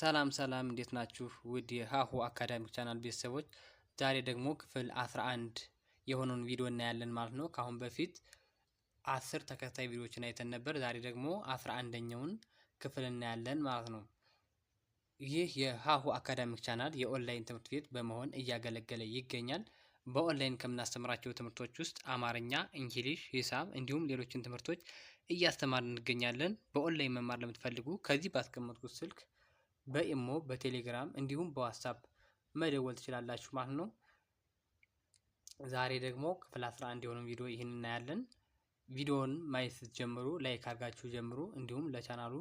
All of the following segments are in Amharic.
ሰላም ሰላም እንዴት ናችሁ? ውድ የሀሁ አካዳሚክ ቻናል ቤተሰቦች፣ ዛሬ ደግሞ ክፍል 11 የሆነውን ቪዲዮ እናያለን ማለት ነው። ከአሁን በፊት 10 ተከታታይ ቪዲዮዎችን አይተን ነበር። ዛሬ ደግሞ 11ኛውን ክፍል እናያለን ማለት ነው። ይህ የሀሁ አካዳሚክ ቻናል የኦንላይን ትምህርት ቤት በመሆን እያገለገለ ይገኛል። በኦንላይን ከምናስተምራቸው ትምህርቶች ውስጥ አማርኛ፣ English፣ ሂሳብ እንዲሁም ሌሎችን ትምህርቶች እያስተማርን እንገኛለን። በኦንላይን መማር ለምትፈልጉ ከዚህ ባስቀመጥኩት ስልክ በኢሞ፣ በቴሌግራም እንዲሁም በዋትሳፕ መደወል ትችላላችሁ ማለት ነው። ዛሬ ደግሞ ክፍል 11 የሆነውን ቪዲዮ ይህን እናያለን። ቪዲዮውን ማየት ስትጀምሩ like አድርጋችሁ ጀምሩ። እንዲሁም ለቻናሉ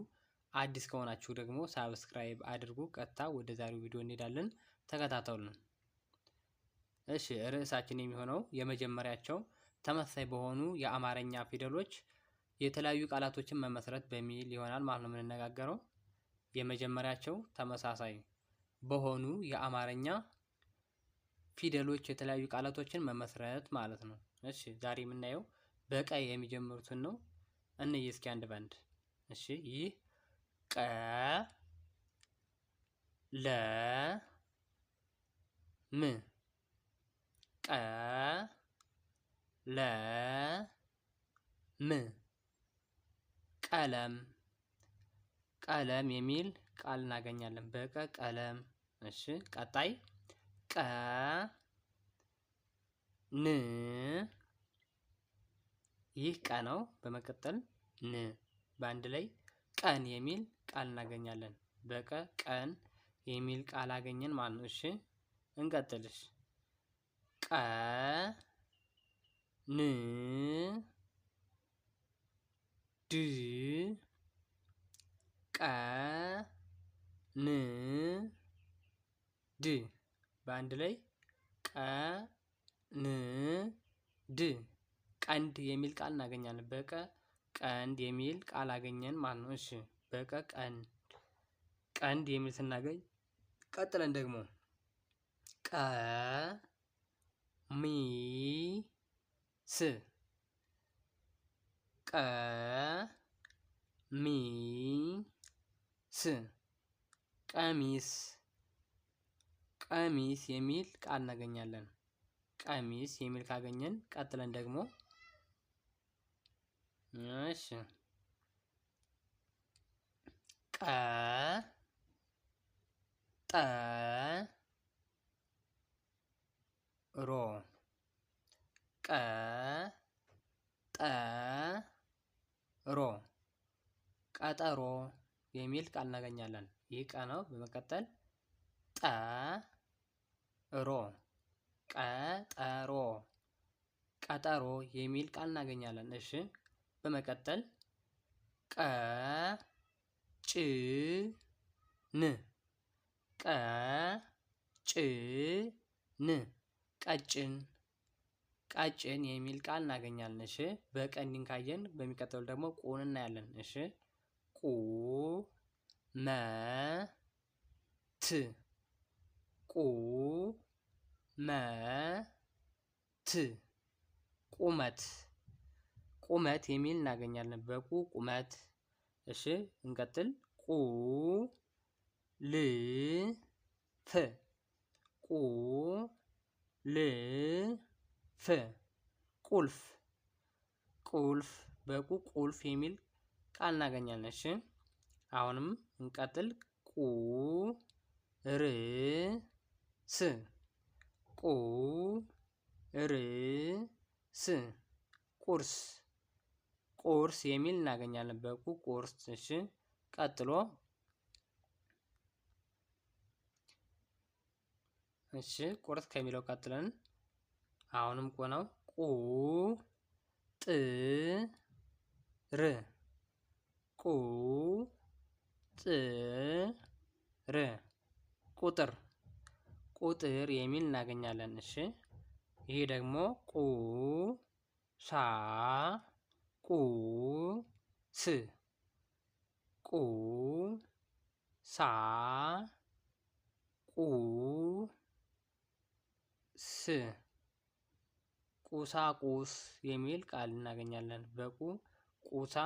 አዲስ ከሆናችሁ ደግሞ subscribe አድርጉ። ቀጥታ ወደ ዛሬው ቪዲዮ እንሄዳለን። ተከታተሉን። እሺ፣ ርዕሳችን የሚሆነው የመጀመሪያቸው ተመሳሳይ በሆኑ የአማርኛ ፊደሎች የተለያዩ ቃላቶችን መመስረት በሚል ይሆናል ማለት ነው የምንነጋገረው። የመጀመሪያቸው ተመሳሳይ በሆኑ የአማርኛ ፊደሎች የተለያዩ ቃላቶችን መመስረት ማለት ነው። እሺ፣ ዛሬ የምናየው በቀ የሚጀምሩትን ነው። እንይ እስኪ አንድ ባንድ። እሺ፣ ይህ ቀ ለ ም ቀ ለ ም ቀለም ቀለም የሚል ቃል እናገኛለን። በቀ ቀለም። እሺ፣ ቀጣይ ቀ ን ይህ ቀ ነው። በመቀጠል ን በአንድ ላይ ቀን የሚል ቃል እናገኛለን። በቀ ቀን የሚል ቃል አገኘን ማለት ነው። እሺ፣ እንቀጥልሽ። ቀ ን ድ ቀ ን ድ በአንድ ላይ ቀ ን ድ ቀንድ የሚል ቃል እናገኛለን። በቀ ቀንድ የሚል ቃል አገኘን ማለት ነው። እሺ፣ በቀ ቀንድ ቀንድ የሚል ስናገኝ ቀጥለን ደግሞ ቀ ሚ ስ ቀ ሚ ስ ቀሚስ ቀሚስ የሚል ቃል እናገኛለን። ቀሚስ የሚል ካገኘን ቀጥለን ደግሞ እሺ ቀ ጠ ሮ ቀ ጠ ሮ ቀጠሮ የሚል ቃል እናገኛለን። ይህ ቀ ነው። በመቀጠል ጠ ሮ ቀጠሮ ቀጠሮ የሚል ቃል እናገኛለን። እሺ፣ በመቀጠል ቀ ጭ ን ቀ ጭ ን ቀጭን ቀጭን የሚል ቃል እናገኛለን። እሺ፣ በቀንድን ካየን በሚቀጥለው ደግሞ ቁን እናያለን። እሺ፣ ቁ መ ት ቁ መ ት ቁመት ቁመት የሚል እናገኛለን። በቁ ቁመት። እሺ፣ እንቀጥል። ቁ ል ፍ ቁ ል ፍ ቁልፍ ቁልፍ በቁ ቁልፍ የሚል ቃል እናገኛለን። እሺ፣ አሁንም እንቀጥል። ቁ ር ስ ቁ ር ስ ቁርስ ቁርስ የሚል እናገኛለን። በቁ ቁርስ። እሺ፣ ቀጥሎ እሺ ቁርስ ከሚለው ቀጥለን አሁንም ቁ ነው። ቁ ጥ ር ቁ ጥ ር ቁጥር ቁጥር የሚል እናገኛለን። እሺ፣ ይሄ ደግሞ ቁ ሳ ቁ ስ ቁ ሳ ቁ ስ ቁሳቁስ የሚል ቃል እናገኛለን። በቁ ቁሳ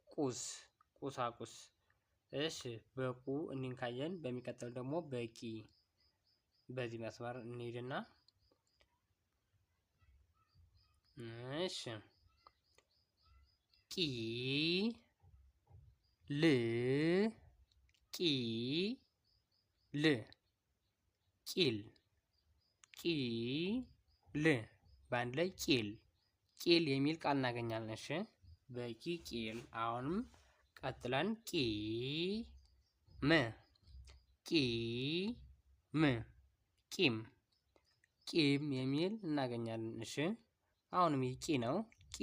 ቁስ ቁሳቁስ። እሺ በቁ እኒን ካየን በሚቀጥል ደግሞ በቂ በዚህ መስመር እንሂድና እሺ ቂ ል ቂ ል ቂል ቂ ል በአንድ ላይ ቂል ቂል የሚል ቃል እናገኛለን። እሺ በቂ ቂል። አሁንም ቀጥለን ቂ ም ቂ ም ቂም ቂም የሚል እናገኛለን። እሺ አሁንም ይህ ቂ ነው። ቂ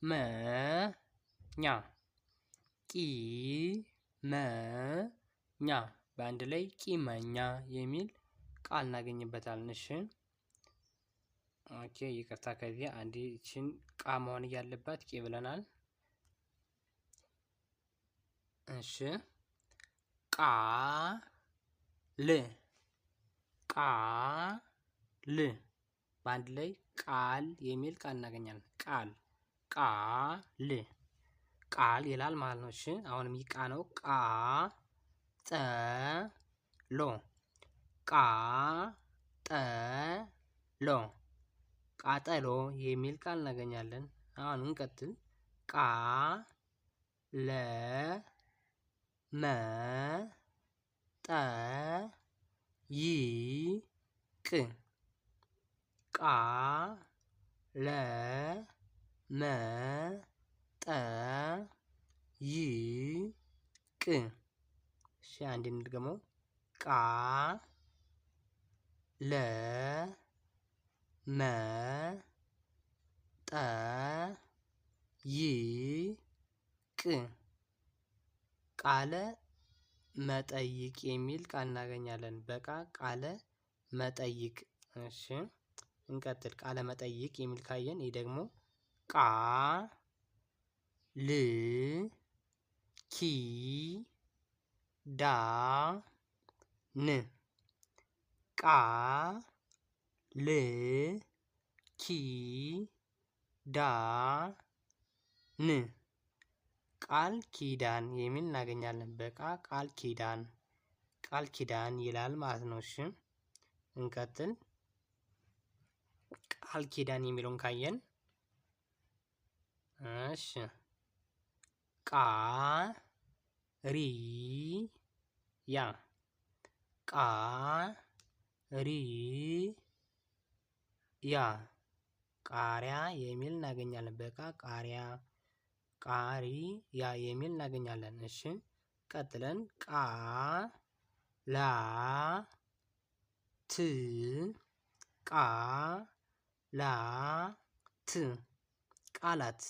መ ኛ ቂ መ ኛ በአንድ ላይ ቂመኛ የሚል ቃል እናገኝበታለን። እሺ okay ይቅርታ፣ ከዚህ አንዴ ይችን ቃ መሆን እያለባት ቂ ብለናል። እሺ ቃ ል ቃ ል በአንድ ላይ ቃል የሚል ቃል እናገኛለን። ቃል ቃ ል ቃል ይላል ማለት ነው። እሺ አሁንም ይህ ቃ ነው። ቃ ጠ ሎ ቃ ጠ ሎ ቃጠሎ የሚል ቃል እናገኛለን። አሁን እንቀጥል። ቃ ለ መ ጠ ይ ቅ ቃ ለ መ ጠ ይ ቅ። እሺ አንዴ እንድገመው። ቃ ለ መ ጠ ይ ቅ ቃለ መጠይቅ የሚል ቃል እናገኛለን። በቃ ቃለ መጠይቅ። እሺ እንቀጥል። ቃለ መጠይቅ የሚል ካየን ይህ ደግሞ ቃ ል ኪ ዳ ን ቃ ል ኪ ዳ ን ቃል ኪዳን የሚል እናገኛለን። በቃ ቃል ኪዳን ቃል ኪዳን ይላል ማለት ነው። እሺ እንቀጥል። ቃል ኪዳን የሚለውን ካየን እሺ ቃ ሪ ያ ቃ ሪ ያ ቃሪያ የሚል እናገኛለን። በቃ ቃሪያ ቃሪ ያ የሚል እናገኛለን። እሺ ቀጥለን ቃ ላ ት ቃ ላ ት ቃላት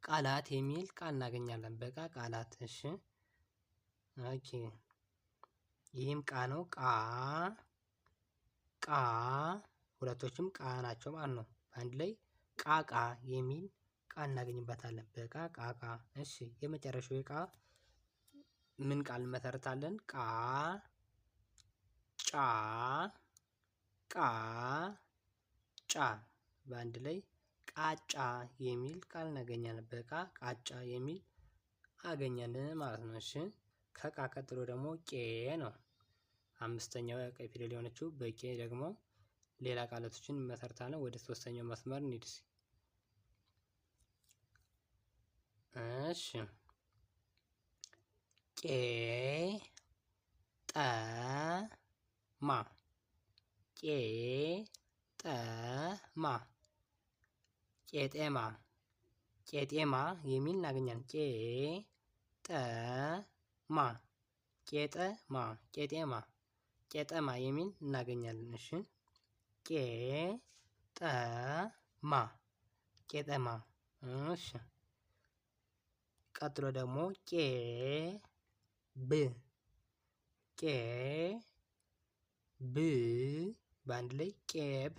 ቃላት የሚል ቃል እናገኛለን። በቃ ቃላት። እሺ okay ይህም ቃ ነው። ቃ ቃ ሁለቶችም ቃ ናቸው ማለት ነው። በአንድ ላይ ቃ ቃ የሚል ቃል እናገኝበታለን። በቃ ቃ ቃ። እሺ የመጨረሻው የቃ ምን ቃል እንመሰርታለን? ቃ ጫ ቃ ጫ በአንድ ላይ ቃጫ የሚል ቃል እናገኛለን። በቃ ቃጫ የሚል አገኘን ማለት ነው። እሺ ከቃ ቀጥሎ ደግሞ ቄ ነው። አምስተኛው ቀይ ፊደል የሆነችው በቄ ደግሞ ሌላ ቃላቶችን እንመሰርታለን። ወደ ሶስተኛው መስመር እንሂድ። እሺ ቄ ጠ ማ ቄ ጠ ማ ቄጤማ ቄጤማ የሚል እናገኛለን። ቄ ጠ ማ ቄጠማ ቄጤማ ቄጠማ የሚል እናገኛለን። እሺ ቄ ጠ ማ ቄጠማ። እሺ ቀጥሎ ደግሞ ቄ ብ ቄ ብ በአንድ ላይ ቄብ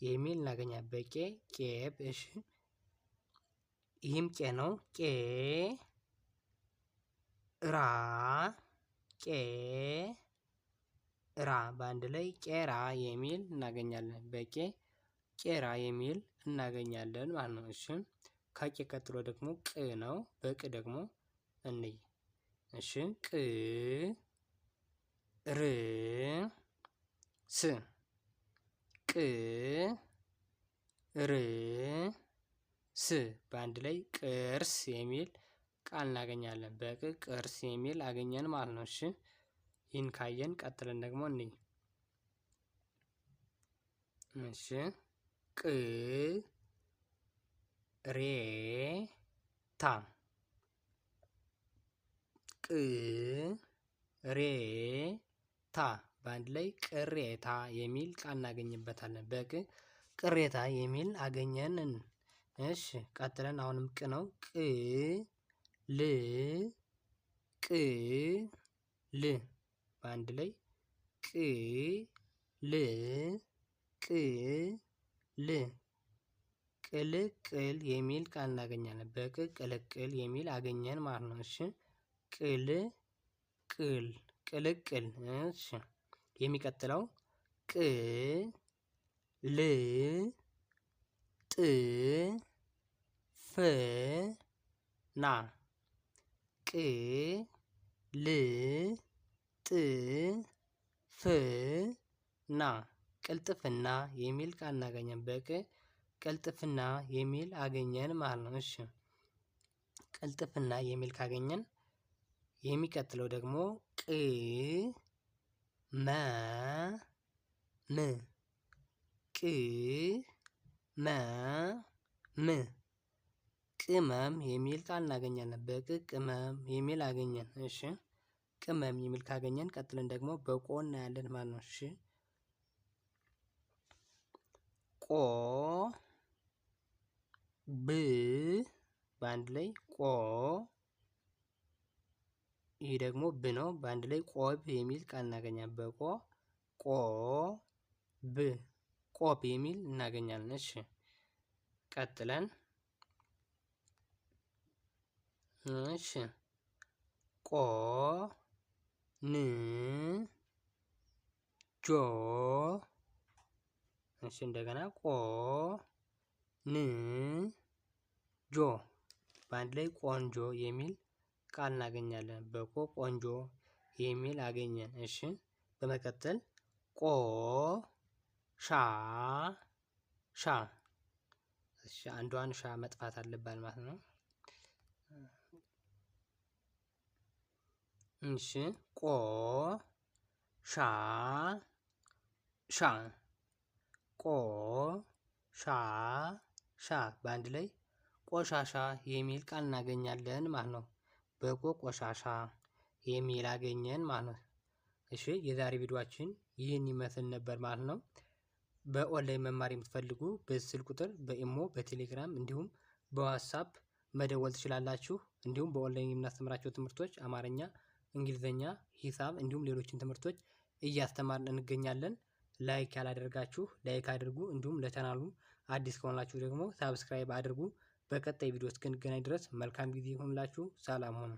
የሚል እናገኛለን። በቄ ቄብ። እሺ ይህም ቄ ነው። ቄ ራ ቄ ራ በአንድ ላይ ቄራ የሚል እናገኛለን። በቄ ቄራ የሚል እናገኛለን ማለት ነው። እሺ ከቄ ቀጥሎ ደግሞ ቅ ነው። በቅ ደግሞ እንይ። እሺ ቅ ር ስ ቅ ር ስ በአንድ ላይ ቅርስ የሚል ቃል እናገኛለን። በቅ ቅርስ የሚል አገኘን ማለት ነው። እሺ ይህን ካየን ቀጥለን ደግሞ እንይ። እሺ ቅ ሬ ታ ቅ ሬ ታ በአንድ ላይ ቅሬታ የሚል ቃል እናገኝበታለን። በቅ ቅሬታ የሚል አገኘንን። እሺ ቀጥለን አሁንም ቅ ነው። ቅ ል ቅ ል በአንድ ላይ ቅ ል ቅ ል ቅልቅል የሚል ቃል እናገኛለን። በቅ ቅልቅል የሚል አገኘን ማለት ነው። እሺ ቅል ቅል ቅልቅል። እሺ የሚቀጥለው ቅ ል ጥ ፍ ና ቅ ል ጥ ፍ ና ቅልጥፍና የሚል ቃል እናገኘን። በቅ ቅልጥፍና የሚል አገኘን ማለት ነው። እሺ ቅልጥፍና የሚል ካገኘን የሚቀጥለው ደግሞ ቅ መ ም ቅ መ ም ቅመም የሚል ቃል እናገኛለን። በቅ ቅመም የሚል አገኘን። እሺ ቅመም የሚል ካገኘን ቀጥለን ደግሞ በቆ እናያለን ማለት ነው። እሺ ቆ ብ በአንድ ላይ ቆ፣ ይህ ደግሞ ብ ነው። በአንድ ላይ ቆብ የሚል ቃል እናገኛለን። በቆ ቆ ብ ቆብ የሚል እናገኛለን። እሺ ቀጥለን እሺ ቆ ን ጆ እሺ እንደገና ቆ ን ጆ በአንድ ላይ ቆንጆ የሚል ቃል እናገኛለን። በቆ ቆንጆ የሚል አገኘን። እሺ በመቀጠል ቆ ሻ ሻ እሺ አንዷን ሻ መጥፋት አለባት ማለት ነው። እሺ ቆ ሻ ሻ ቆ ሻ ሻ በአንድ ላይ ቆሻሻ የሚል ቃል እናገኛለን ማለት ነው። በቆ ቆሻሻ የሚል አገኘን ማለት ነው። እሺ የዛሬ ቪዲዮአችን ይህን ይመስል ነበር ማለት ነው። በኦንላይን መማር የምትፈልጉ በዚህ ስልክ ቁጥር በኢሞ፣ በቴሌግራም እንዲሁም በዋትሳፕ መደወል ትችላላችሁ። እንዲሁም በኦንላይን የምናስተምራቸው ትምህርቶች አማርኛ፣ እንግሊዝኛ፣ ሂሳብ እንዲሁም ሌሎችን ትምህርቶች እያስተማርን እንገኛለን። like ያላደረጋችሁ like አድርጉ። እንዲሁም ለቻናሉ አዲስ ከሆናችሁ ደግሞ subscribe አድርጉ። በቀጣይ ቪዲዮ እስክንገናኝ ድረስ መልካም ጊዜ ይሁንላችሁ። ሰላም ሁኑ።